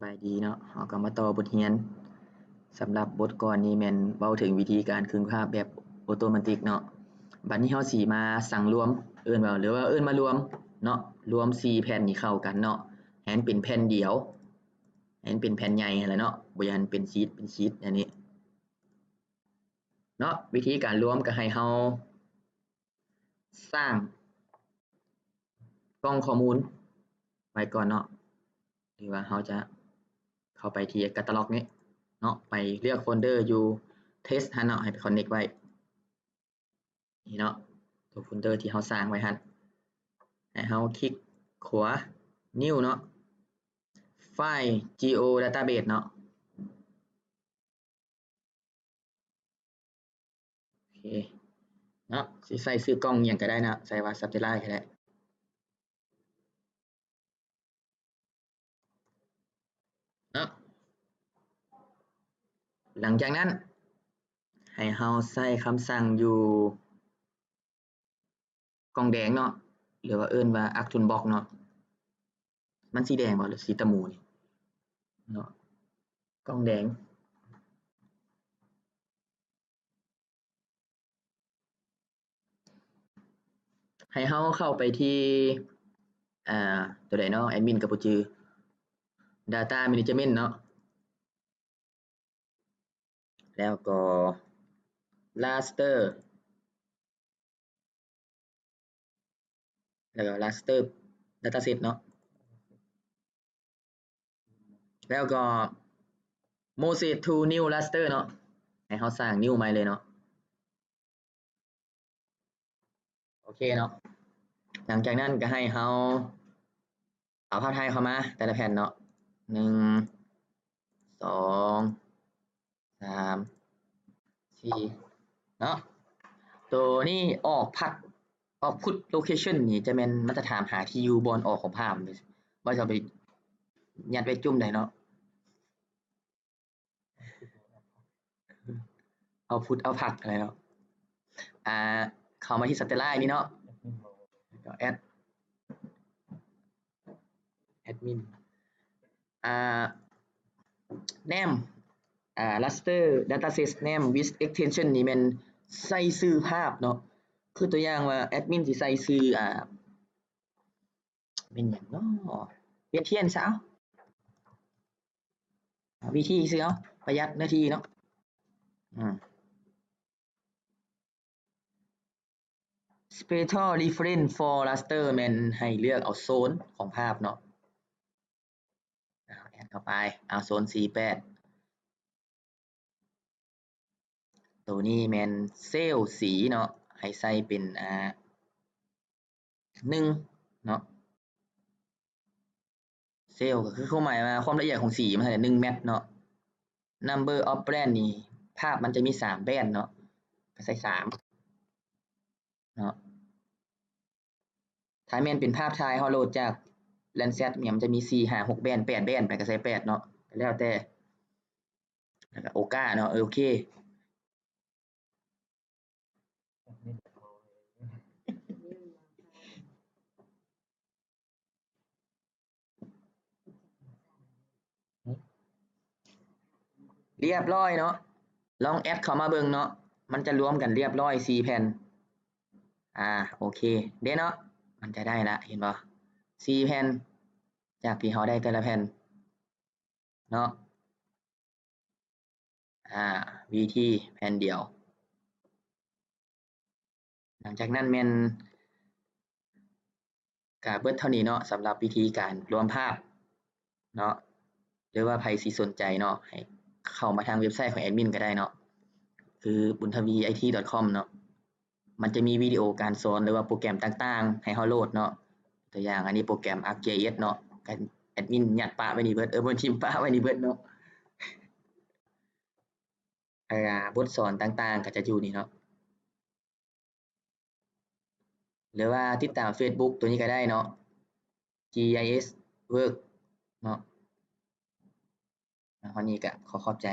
ບາຍດີເນາະ, ເຮົາກໍມາຕໍ່ບົດຮຽນ. ສຳລັບບົດກ່ອນນີ້ແມ່ນເວົ້າເຖິງວິທີການຄຶງພາບແບບໂອໂຕມາຕິກເນາະ. ບັດນີ້ເຮົາຊິມາສັງລວມ, ເອີ້ນວ່າ ຫຼືວ່າເອີ້ນມາລວມເນາະ, ລວມສີ່ແຜ່ນນີ້ເຂົ້າກັນເນາະ, ໃຫ້ມັນເປັນແຜ່ນດຽວ, ໃຫ້ມັນເປັນແຜ່ນໃຫຍ່ຫັ້ນແຫຼະເນາະ, ບໍ່ຢາກໃຫ້ມັນເປັນຊີດ ເປັນຊີດ ອັນນີ້ເນາະ. ວິທີການລວມກໍໃຫ້ເຮົາ ສ້າງກ່ອງຂໍ້ມູນໄວ້ກ່ອນເນາະ ຫຼືວ່າເຮົາຈະເຂົ້າໄປທີ່ catalog ນີ້ເນາະ, ໄປເລືອກໂຟນເດີຢູ່ test ຫັ້ນເນາະ, ໃຫ້ໄປ connect ໄວ້ ນີ້ເນາະ, ຕົວໂຟນເດີທີ່ເຮົາສ້າງໄວ້ຫັ້ນ. ໃຫ້ເຮົາຄລິກຂວາ new ເນາະ, file geo database ເນາະ. ໂອເຄເນາະ, ຊິໃສ່ຊື່ກ້ອງຫຍັງກໍໄດ້ເນາະ, ໃສ່ວ່າ Satellite ກໍໄດ້ເນາະ. ຫຼັງຈາກນັ້ນ ໃຫ້ເຮົາໃສ່ຄຳສັ່ງຢູ່ ກ່ອງແດງເນາະ ຫຼືວ່າເອີ້ນວ່າ Argtune Box ເນາະ. ມັນສີແດງບໍ່ ຫຼືສີຕະໝູນີ້ເນາະ, ກ່ອງແດງ. ໃຫ້ເຮົາເຂົ້າໄປທີ່ ອ່າ ຕົວໃດເນາະ ແອດມິນກໍບໍ່ຈື່, Data Management ເນາະ. ແລ້ວກໍ raster ແລ້ວກໍ raster dataset ເນາະ, ແລ້ວກໍ move to new raster ເນາະ, ໃຫ້ເຮົາສ້າງ new ໃໝ່ເລີຍເນາະ. ໂອເຄເນາະ, ຫຼັງຈາກນັ້ນກໍໃຫ້ເຮົາເອົາພາບຖ່າຍເຂົ້າມາແຕ່ລະແຜ່ນເນາະ, ໜຶ່ງ ສອງ ສາມ ສີ່ ເນາະ. ໂຕນີ້ອອກພັດ output location ນີ້ຈະແມ່ນມັນຈະຖາມຫາທີ່ຢູ່ບ່ອນອອກຂອງພາບ, ວ່າຈະເອົາໄປຍັດໄວ້ຈຸ່ມໃດເນາະ. ເອົາພຸດເອົາພັດຫັ້ນແຫຼະເນາະ. ອ່າ ເຂົ້າມາທີ່ Satellite ນີ້ເນາະ, ແລ້ວກໍ add admin ອ່າ name ອ່າ raster dataset name with extension ນີ້ແມ່ນໃສ່ຊື່ພາບເນາະ. ຄືຕົວຢ່າງວ່າ admin ຊິໃສ່ຊື່ ອ່າ ແມ່ນຫຍັງເນາະ ວຽນທຽນຊະ ເອົາ ວິທີຊື່ເອົາ ປະຢັດເນື້ອທີ່ເນາະ. ອືມ Spatial Reference for Raster ແມ່ນໃຫ້ເລືອກເອົາໂຊນຂອງພາບເນາະ. ເອົາ add ເຂົ້າໄປ ເອົາ ໂຊນສີ່ແປດ. ໂຕນີ້ແມ່ນເຊວສີເນາະ, ໃຫ້ໃສ່ເປັນ ອ່າ ໜຶ່ງເນາະ. ເຊວກໍຄືຄວາມໝາຍວ່າຄວາມລະອຽດຂອງສີມັນເທົ່າໃດ ໜຶ່ງແມັດເນາະ. Number of band ນີ້ ພາບມັນຈະມີສາມແບນເນາະ, ກໍໃສ່ສາມເນາະ. ຖ້າແມ່ນເປັນພາບຖ່າຍເຮົາໂຫຼດຈາກ Landsat ນີ້ ມັນຈະມີສີ່ ຫ້າ ຫົກແບນ ແປດແບນ ໄປກໍໃສ່ແປດເນາະ, ກໍແລ້ວແຕ່ ແລ້ວກໍໂອກາເນາະ. ເອີ ໂອເຄ ຮຽບຮ້ອຍເນາະ. ລອງ add ເຂົ້າມາເບິ່ງເນາະ, ມັນຈະລວມກັນຮຽບຮ້ອຍສີ່ແຜ່ນ. ອ່າ ໂອເຄເດ້ເນາະ, ມັນຈະໄດ້ລະ ເຫັນບໍ່ ສີ່ແຜ່ນ ຈາກທີ່ເຮົາໄດ້ແຕ່ລະແຜ່ນເນາະ. ອ່າ ວິທີແຜ່ນດຽວ. ຫຼັງຈາກນັ້ນແມ່ນກະເບິດເທົ່ານີ້ເນາະ, ສຳລັບວິທີການລວມພາບເນາະ, ຫຼືວ່າໃຜຊິສົນໃຈເນາະ ໃຫ້ເຂົ້າມາທາງເວັບໄຊຂອງແອດມິນກໍໄດ້ເນາະ, ຄື ບຸນທະວີໄອທີດອດຄອມເນາະ. ມັນຈະມີວິດີໂອການສອນ ຫຼືວ່າໂປຣແກຣມຕ່າງໆໃຫ້ເຮົາໂຫຼດເນາະ. ຕົວຢ່າງ ອັນນີ້ໂປຣແກຣມ ArcGIS ເນາະ, ກະແອດມິນຍັດປະໄວ້ນີ້ເບິດ, ເອີ ເພິ່ນຖິ້ມປະໄວ້ນີ້ເບິດເນາະ. ອ່າ ບົດສອນຕ່າງໆກໍຈະຢູ່ນີ້ເນາະ, ຫຼືວ່າຕິດຕາມ Facebook ຕົວນີ້ກໍໄດ້ເນາະ, GIS Work ເນາະ. ເທົ່ານີ້ກໍຂໍຂອບໃຈ